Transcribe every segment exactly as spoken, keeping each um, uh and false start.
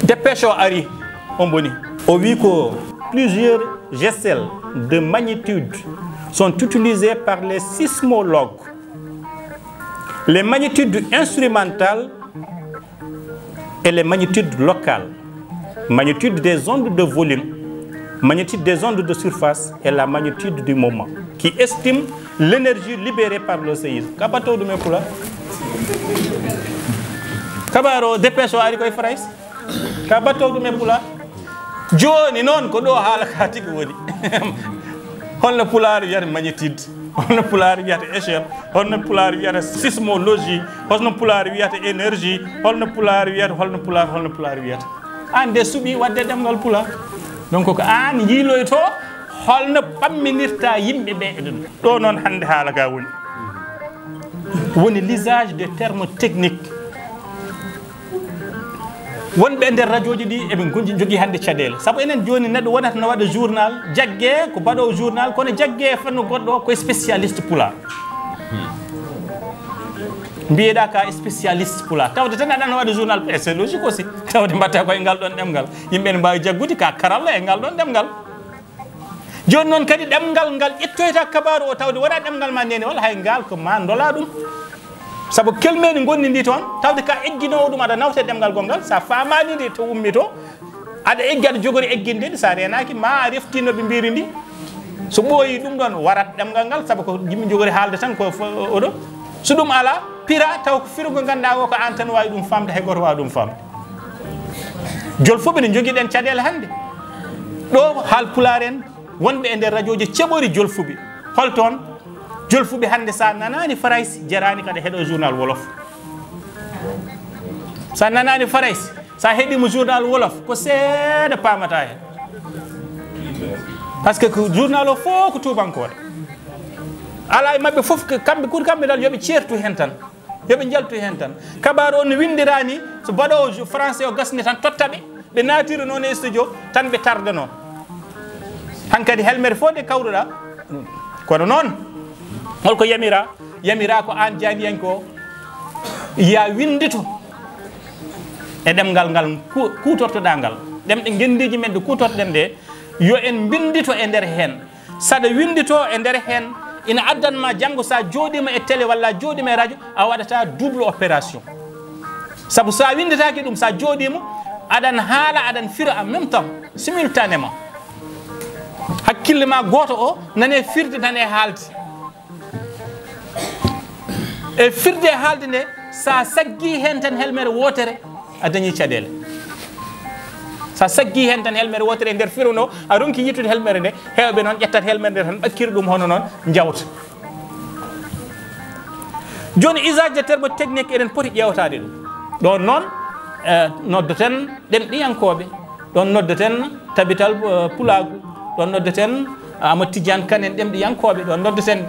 Dépêche o ari, on boni. O wi ko plusieurs échelles de magnitude sont utilisées par les sismologues. Les magnitudes instrumentales et les magnitudes locales. Magnitude des ondes de volume, magnitude des ondes de surface et la magnitude du moment, qui estime l'énergie libérée par le séisme. Ka battoo ɗum e pulaar? Kabaaru o, dépêche o ari koye Farayse. Ka battoo ɗum e pulaar? Jooni noon, ko ɗo haala ka tigi woni. Holno pulaar wiyata magnitude? Holno pulaar wiyata échelle? Holno pulaar wiyata sismologie? Holno pulaar wiyata énergie? Holno pulaar wiyata, holno pulaar, holno pulaar wiyata? Aan de suɓii waɗde ɗemngal pulaar. Donc ko aan yiiloytoo holno pamminirta yimɓe ɓe e ɗum. Ɗo noon hannde haala ka woni. Woni l'usage des termes techniques. Wonɓe e nder rajooji ɗi eɓe gonji-, jogii hannde caɗeele. Sabu enen jooni neɗɗo wonata no waɗa journal, jaggee ko baɗoowo journal, kono jaggee e fannu goɗɗo o ko spécialiste pulaar. Mbiyeɗaa ka spécialiste pulaar. Tawde tan aɗa no waɗa journal, et c'est logique aussi. Tawde mbaɗta ko e ngal ɗon ɗemngal. Yimɓe ne mbaawi jaggude ka karalla e ngal ɗon ɗemngal. Jooni noon kadi ɗemngal ngal ƴettoyta kabaaru o tawde wonaa ɗemngal ma nene, walla hay ngal ko ma ndola ɗum. Sabu kelmeeni ngonndi ndi toon, tawde ka egginoowo ɗum aɗa nawta e ɗemngal gonngal, so a faamaani ndi to ummi to, aɗa eggi aɗa jogori egginde ndi, so a reenaaki ma a refti no ɓe mbiri ndi. So ɓooyi ɗum ɗoon warat ɗemngal ngal, sabu ko yimɓe njogori haalde tan ko fo-, oɗo. So ɗum alaa, pira taw ko firgo ngannduɗaa o ko aan tan waawi ɗum faamde, hay gooto waawa ɗum faamde. Jolfuɓe ne njogii ɗeen caɗeele hannde. Ɗo haal pulaar en, wonɓe e nder rajooji ceɓori jolfuɓe. Hol toon? Jolfuɓe hannde, so a nanaani Farayse, jaraani kaɗa heɗo journal wolof. So a nanaani Farayse, so a heɗiima journal wolof, ko seeɗa paamata heen. Parce que ko journal o fof ko tuubankooɓe. Alaa e maɓɓe fof, ko kamɓe, ko kamɓe dal yo ɓe ceertu heen tan. Yo ɓe njaltu heen tan. Kabaaru o no winndiraani, so baɗoowo français o gasni tan totta ɓe, ɓe naatira noon e studio, tan ɓe tardano. Hankadi helmere fof nde kawruɗaa, kono noon, holko yamiraa? Yamiraa ko aan jaaniyanke o, ya winndito e ɗemngal ngal ku-, kuutortoɗaa ngal. Ɗemɗe ngenndiiji men ɗe kuutortoɗen ɗe, yo en mbinndito e nder heen. Saɗa winndito e nder heen, ina addan ma janngo so a jooɗiima e télé walla a jooɗiima e radio, a waɗata double opération. Sabu so a winnditaaki ɗum, so a jooɗiima, aɗan haala, aɗan fira en même temps, simultanément. Hakkille ma gooto o nane firde, nane haalde. E firde e haalde nde, so a saggii heen tan helmere wootere, a dañii caɗeele. So a saggii heen tan helmere wootere e nder firo no, a ronki yittude helmere nde, heewɓe noon ƴettat helmere nde tan, ɓakkira ɗum hono noon, njawta. Jooni, usage de terme technique, eɗen poti ƴeewtaade ɗum. Ɗoon noon, eh, noddoten ɗemɗiyankooɓe, ɗoon noddoten tabital, eh, pulaagu, ɗoon noddoten Amadou Tidiane Kane en ɗemɗiyankooɓe, ɗoon noddoten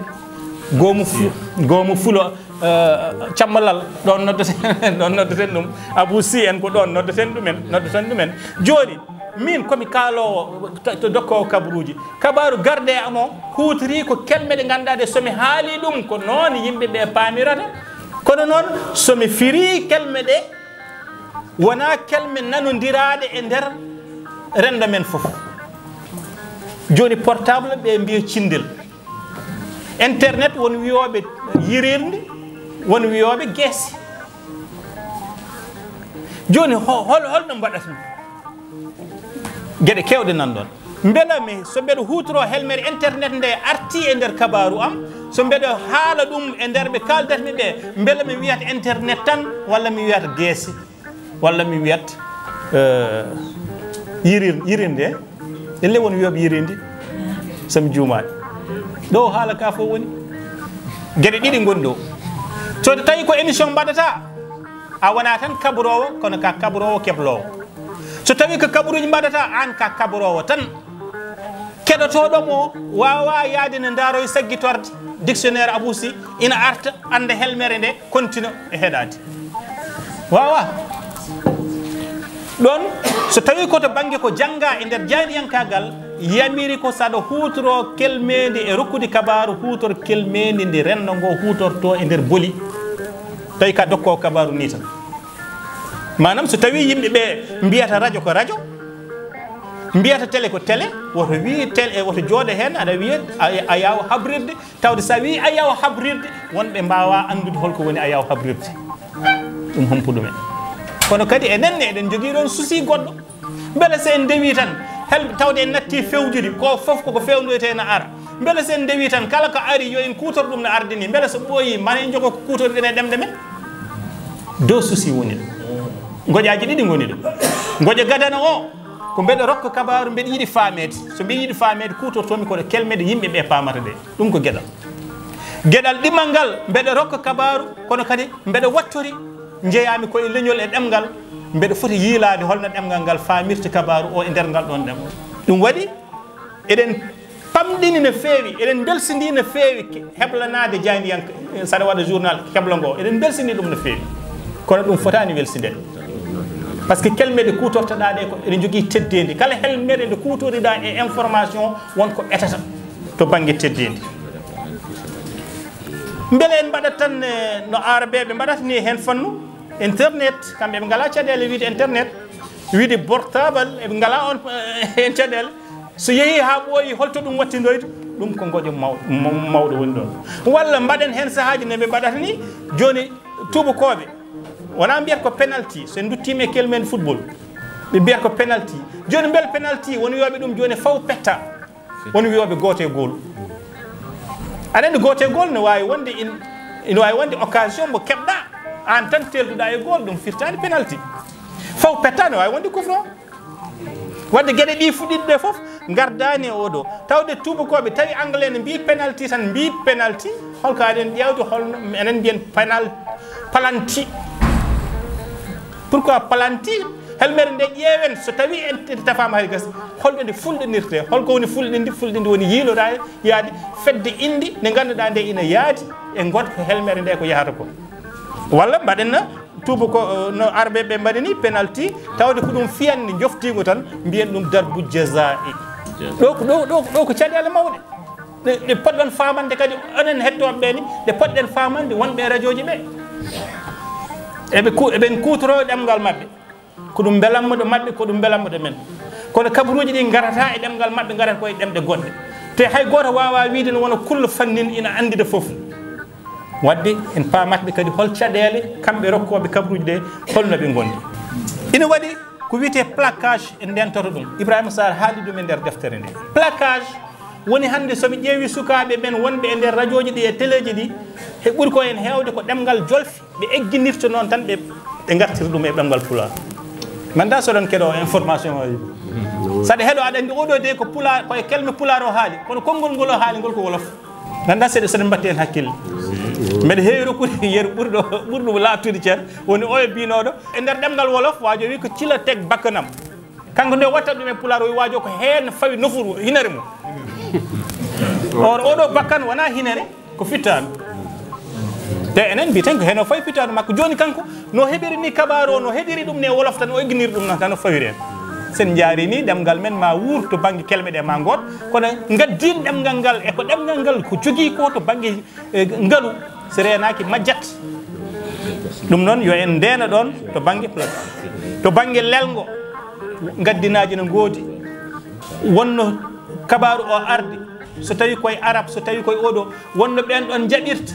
Goomu Fu-, Goomu Fulo, eh, Cammalal, ɗoon noddoten, ɗoon noddoten ɗum Abou Sy en, ko ɗoon noddoten ɗumen, noddoten ɗumen. Jooni, min komi kaaloowo, ta-, to dokkoowo kabaruuji. Kabaaru garde e am o huutorii ko kelme ɗe ngannduɗaa ɗe so mi haalii ɗum ko noon yimɓe ɓe paamirata. Kono noon, so mi firii kelme ɗe, wonaa kelme nanondiraaɗe e nder renndo men fof. Jooni portable ɓe mbiya cinndel. Internet won wiyooɓe yirirndi, won wiyooɓe geese. Jooni ho-, hol-, holno mbaɗata? Geɗe keewɗe nan ɗoon. Mbela mi, so mbeɗa huutoroo helmere internet nde artii e nder kabaaru am, so mbeɗa haala ɗum e nder ɓe kaaldatmi ɓe, mbela mi wiyat internet tan walla mi wiyat geese, walla mi wiyat, eh, yirir-, yirirnde? Ellee won wiyooɓe yirirndi, so mi juumaani. Ɗo haala ka fof woni. Geɗe ɗiɗi ngoni ɗo. So tawi ko émission mbaɗata, a wonaa tan kabroowo, kono ka kabroowo kebloowo. So tawi ko kabruuji mbaɗata, aan ka kabroowo tan. Keɗotooɗo mo waawaa yaade ne ndaaroy saggitorde dictionnaire Abou Sy, ina arta, annda helmere nde, kontina e heɗaade. Waawaa. Ɗoon, so tawi ko to bannge ko jannga e nder jaaniyankaagal, Yamiri ko saɗa huutoro kelmeendi e rokkude kabaaru, huutor kelmeendi ndi renndo ngo huutorto e nder boli. Tawi ka dokkoowo kabaaru ni tan. Maanaam so tawi yimɓe ɓe mbiyata radio ko radio, mbiyata télé ko télé, woto wi télé, woto jooɗe heen aɗa wiya a, a yaawa habrirde, tawde so a wi a yaawa habrirde, wonɓe mbaawa anndude holko woni a yaawa habrirde. Ɗum hompu ɗumen. Kono kadi enen ne eɗen jogii ɗoon souci goɗɗo. Mbele so en ndewi tan, hel, tawde en natti fewjude, ko fof koko fewndoyte ene ara. Mbele so en ndewi tan, kala ko ari yo en kuutor ɗum no arde ni. Mbele so ɓooyi, mane en jogo ko kuutorɗen e ɗemɗe men. Ɗo souci woni ɗo. Ngoƴaaji ɗiɗi ngoni ɗo. Ngoƴa gadano o, ko mbeɗa rokka kabaaru, mbeɗa yiɗi faameede. So mbeɗa yiɗi faameede, kuutortoomi koɗo kelmeeɗe yimɓe ɓe paamata ɗe. Ɗum ko geɗal. Geɗal ɗimmal ngal, mbeɗa rokka kabaaru, kono kadi mbeɗa wattori, njeyaami ko e leñol e ɗemngal, mbeɗa foti yiilaade holno ɗemngal ngal faamirta kabaaru o e nder ngal ɗoon ɗemngal. Ɗum waɗi, eɗen pamɗini no feewi, eɗen mbelsindii no feewi ke-, heblanaade jaayndiyanke, saɗa waɗa journal heblo ngo, eɗen mbelsindii ɗum no feewi. Kono ɗum fotaani welsindeede. Par ce que kelmeeɗe kuutortoɗaa ɗe ko eɗen njogii teddeendi. Kala helmeeɗe nde kuutoriɗaa e information, won ko ɓetata to bannge teddeendi. Mbele en mbaɗat tan, eh, no Aarabeeɓe mbaɗata ni heen fannu, internet, kamɓe ɓe ngalaa caɗeele wiyde internet, wiyde portable, eɓe ngalaa on, eh, heen caɗeele. So yehii haa ɓooyi, holto ɗum wattindoyde? Ɗum ko ngoƴo maw-, maw-, mawɗo woni ɗoon. Walla mbaɗen heen sahaaji no ɓe mbaɗata ni, jooni tuubakooɓe, wonaa mbiyata ko penalty, so en nduttiima e kelmeen football, ɓe mbiyata ko penalty. Jooni mbel penalty, won wiyooɓe ɗum jooni faw petta. Won wiyooɓe gooto e gool. Aɗa anndi gooto e gool ne waawi wonde in-, ina waawi wonde occasion mo keɓɗaa, aan tan teelduɗaa e gool, ɗum firtaani penalty. Faw petta ne waawi wonde coup franc. Wadde geɗe ɗi fuɗɗiɗe ɗe fof, ngardaani e oɗo. Tawde tuubakooɓe, tawi anglais ne mbiyi penalty tan, mbiyi penalty, holko aɗen ƴeewde, holno enen mbiyen penal-, palanti. Pourquoi palanti? Helmere nde ƴeewen, so tawi en te-, tafaama hay gasi, holɗo nde fulɗinirte? Holko woni fulɗindi? Fulɗindi woni yiiloɗaa yaadi fedde indi nde ngannduɗaa nde ina yaadi e ngot ko helmere nde ko yahata ko. Walla mbaɗen na tuuba ko, eh, no Arɓe ɓe mbaɗi ni, penalty, tawde ko ɗum fiyanni joftiingo tan, mbiyen ɗum darbu jazaa'i. Ɗo ko, ɗo, ɗo, ɗo ko caɗeele mawɗe. Ɗe, ɗe poɗɗon faamande kadi, onon hettooɓe ɓe ni, ɗe poɗɗen faamande wonɓe e rajooji ɓe. Eɓe ku-, eɓen kuutoroo ɗemngal maɓɓe. Ko ɗum mbelamma ɗo maɓɓe, ko ɗum mbelamma ɗo men. Kono kabaruuji ɗi ngarata e ɗemngal maɓɓe, ngarata ko e ɗemɗe goɗɗe. Te hay gooto waawaa wiyde no wona kullo fannin ina anndida fof. Wadde en paamat ɓe kadi hol caɗeele kamɓe rokkooɓe kabaruuji ɗe, holno ɓe ngondi. Ina waɗi ko wiyetee placage, en ndeentoto ɗum. Ibrahima Sarr haali ɗum e nder deftere nde. Placage woni hannde so mi ƴeewi sukaaɓe men wonɓe e nder rajooji ɗi e teleeji ɗi, he ɓuri ko en heewde ko ɗemngal jolfe, ɓe egginirta noon tan ɓe, ɓe ngartira ɗum e ɗemngal pulaar. Mi anndaa so oɗon keɗoo information o. Saɗa heɗoo aɗa anndi oɗo de ko pulaar, ko e kelme pulaar o haali, kono konngol ngol o haali ngol ko wolof. Mi anndaa seeɗa so eɗen mbaɗti heen hakkille. Mbeɗa heewi rokkude yeru ɓurɗo, ɓurɗo laaɓtude ceer, woni oyo biynooɗo. E nder ɗemngal wolof, waajo wi ko cila teg bakkanam. Kanko nde watta ɗum e pulaar, o wi waajo ko heen fawi nofuru, hinere mum. Or, oɗo bakkan wonaa hinere, ko fittaandu. Te enen mbiyeten ko heen o fawi fittaandu makko. Jooni kanko, no heɓiri ni kabaaru o, no heɗiri ɗum ne wolof tan, o egginiri ɗum noon tan, o fawiri en. Sen njaari ni, ɗemngal men ma wuur to bannge kelme ɗe ma ngoot, kono ngaddiin ɗemngal ngal, e ko ɗemngal ngal ko jogii ko to bannge, e, ngalu, so reenaaki majjat. Ɗum noon, yo en ndeena ɗoon to bannge pulaar. To bannge lelngo, ngaddinaaji no ngoodi. Wonno kabaaru o arde, so tawi koye arab, so tawi koye oɗo, wonno ɓeen ɗoon njaɓirta.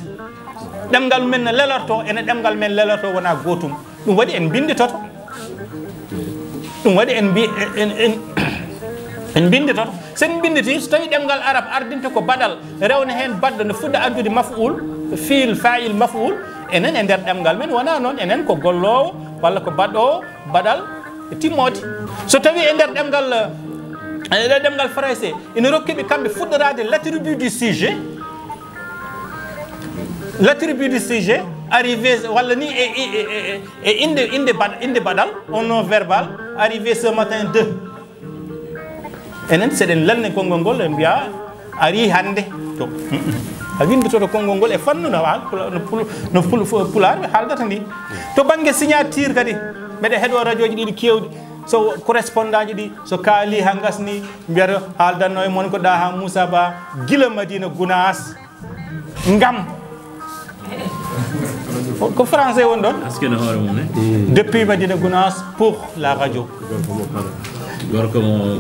Ɗemngal men no lelorto, ene ɗemngal men lelorto wonaa gootum. Ɗum waɗi en mbinnditoto. Ɗum waɗi en mbi-, en, en, en, en mbinnditoto. So en mbinnditi, so tawi ɗemngal arab ardinta ko baɗal, rewna heen baɗɗo, no fuɗɗa addude maf'ul, fiil, faa'il, maf'ul, enen e nder ɗemngal men wonaa noon. Enen ko golloowo walla ko baɗoowo baɗal e timmoode. So tawi e nder ɗemngal, e nder ɗemngal français, ina rokki ɓe kamɓe fuɗɗoraade l'attribut du sujet, l'attribut du sujet, arrivé, walla ni e, e, e, e, e innde, innde baɗ-, innde baɗal, on nom verbal, arrivé ce matin de. Enen, so eɗen lelna konngol ngol, en mbiya, arii hannde. To, a winndototo konngol ngol e fannu no haal-, no pul-, no pul-, pulaar ɓe haaldata ni. To bannge signature kadi, mbeɗa heɗoo rajooji ɗiɗi keewɗi. So correspondant ji ɗi, so kaali haa ngasni, mbiyata haaldanno e mon ko Daha Moussa Ba, gila Madina Gounass, ngam. Ko, ko français woni ɗon? Askene hoore mum ne? Depuis Madina Gounass pour la radio. Gorko mo. Gorko mo.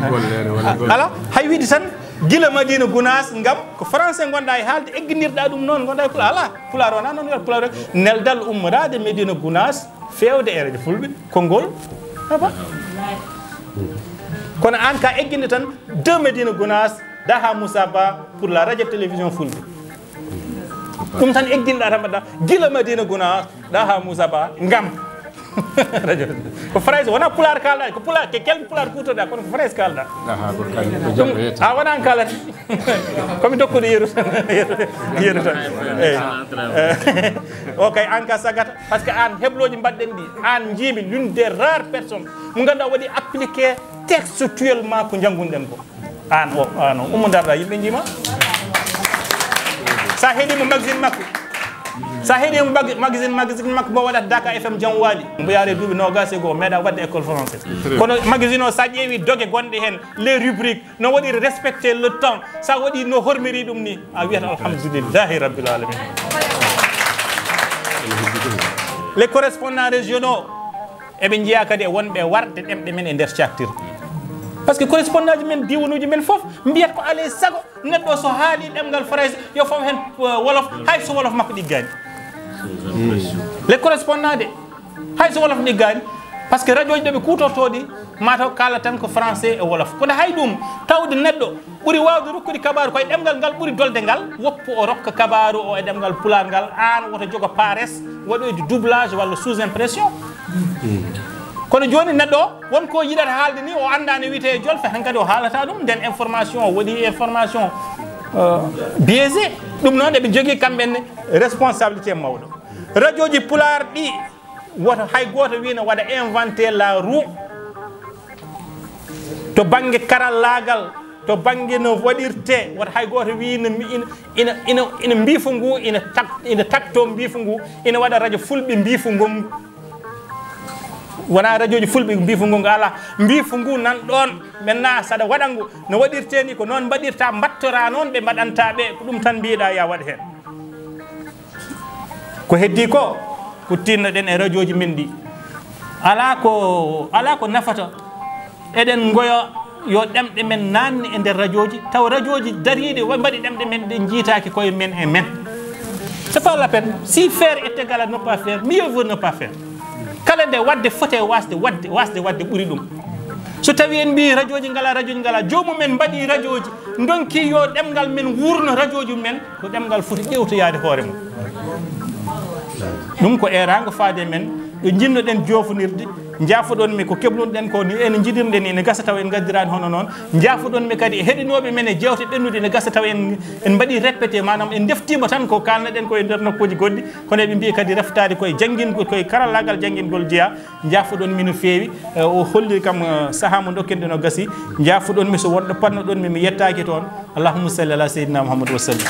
Gollere wala golle. Ala, hay wiide tan, gila Madina Gounass, ngam ko français ngonɗa e haalde, egginirɗa ɗum noon, ngonɗa e pulaar. Ala, pulaar wona noon, pulaar neldal ummoraade Madina Gounass, feewde e radio fulɓe, konngol. Aba. Kono aan ka egginde tan, de Madina Gounass, Daha Moussa Ba pour la radio télévision fulɓe. Ɗum tan egginɗa tan mbaɗɗa, gila Madina Gounass, Daha Moussa Ba, ngam. Radio. Ko français, wona pulaar kaalɗa, ko pulaar, ke kel pulaar kuutorɗa, kono ko français kaalɗa. Aha, ko kañ, ko jam ko yetta. A wona an kaalata. Ko mi tokkude yeru tan. Yeru tan. Yeru tan. Eyi. Eh. O kay, an ka sagata, parce que an heblooji mbaɗɗen ɗi, an njiimi l'une des rares personnes mo ngannduɗaa waɗi appliqué textuellement ko njanngunɗen ko. An o, an o, ummo darɗa, yimɓe njiima. Sa heɗima magazine makko, sa heɗima mag-, magazine, magazine makko mo waɗata Daka F M Jam Waali, mbo yaare duuɓi noogas e goo, meeɗa waɗde école française. Kono magazine o, sa ƴeewi doge gonɗe heen, les rubriques, no waɗi respecté le temps, sa waɗi no hormiri ɗum ni, a wiyata alhamdulillahi rabbil alamin. Les correspondants régionaux, eɓe njeyaa kadi e wonɓe warde ɗemɗe men e nder caktirɗe. Parce que correspondant ji men, diiwanuuji men fof mbiyata ko alaa e sago neɗɗo so haali ɗemngal français, yo faw heen, euh, wolof, hay so wolof makko ɗiggaani. Les correspondants de, hay so wolof ɗiggaani, parce que radio ji ɗo ɓe kuutortoo ɗi, mataw kaala tan ko français e wolof. Kono hay ɗum, tawde neɗɗo ɓuri waawde rokkude kabaaru ko e ɗemngal ngal ɓuri dolde ngal, woppu o rokka kabaaru o e ɗemngal pulaar ngal, aan woto jogo pares waɗoyde doublage walla sous-impression. Kono jooni neɗɗo o, won ko yiɗata haalde ni, o anndaa no wiyetee e jolfe, hankadi o haalata ɗum, nden information o waɗi information, euh, biaisée. Ɗum noon eɓe njogii kamɓe ne responsabilité mawɗo. Radio ji pulaar ɗi, woto hay gooto wii no waɗa inventé la roue. To bannge karallaagal, to bannge no waɗirtee, woto hay gooto wii no mi-, ina, ina, ina, ina mbiifu ngu, ina tak-, ina taktoo mbiifu ngu, ina waɗa radio fulɓe mbiifu ngongu. Wonaa radio ji fulɓe mbiifu ngongu, alaa. Mbiifu ngu nan ɗoon, maintenant saɗa waɗa ngu, no waɗirtee ni, ko noon mbaɗirta, mbattora noon ɓe mbaɗanta ɓe, ko ɗum tan mbiiɗa ya waɗ heen. Ko heddii ko, ko tinnoɗen e radio ji men ɗi. Alaa ko, alaa ko nafata eɗen ngoya yo ɗemɗe men naanne e nder radio ji, tawa radio ji dariiɗe wa-, mbaɗi ɗemɗe men ɗe njiitaaki koye men e men. C'est pas la peine. Si faire est égal à ne pas faire, mieux vaut ne pas faire. Kala nde waɗde foti e waasde waɗde, waasde waɗde ɓuri ɗum. So tawii en mbiyi radio ji ngalaa, radio ji ngalaa, joomum en mbaɗi radio ji, ndonki yo ɗemngal men wuurno radio ji men, ko ɗemngal foti ƴeewtoyaade hoore mum. Ɗum ko eeraango faade men, ɗo njiɗnoɗen joofondirde, njaafoɗon mi ko keblunɗen ko ni en njiɗirɗen ni, ene gasa tawa en ngaddiraani hono noon. Njaafoɗon mi kadi e heɗinooɓe men e jeewte ɓennuɗe, ene gasa tawa en, en mbaɗi répété, maanaam en ndeftiima tan ko kaalnoɗen ko e nder nokkuuji goɗɗi, kono eɓe mbiya kadi reftaade koye janngingol, koye karallaagal janngingol jeyaa. Njaafoɗon mi no feewi. Eh, o holli kam, eh, sahaa mo ndokken ɗen o gasi. Njaafoɗon mi so wonɗo pannoɗon mi, mi yettaaki toon. Allahumma salli ala sayyidina Muhammad wa sallim.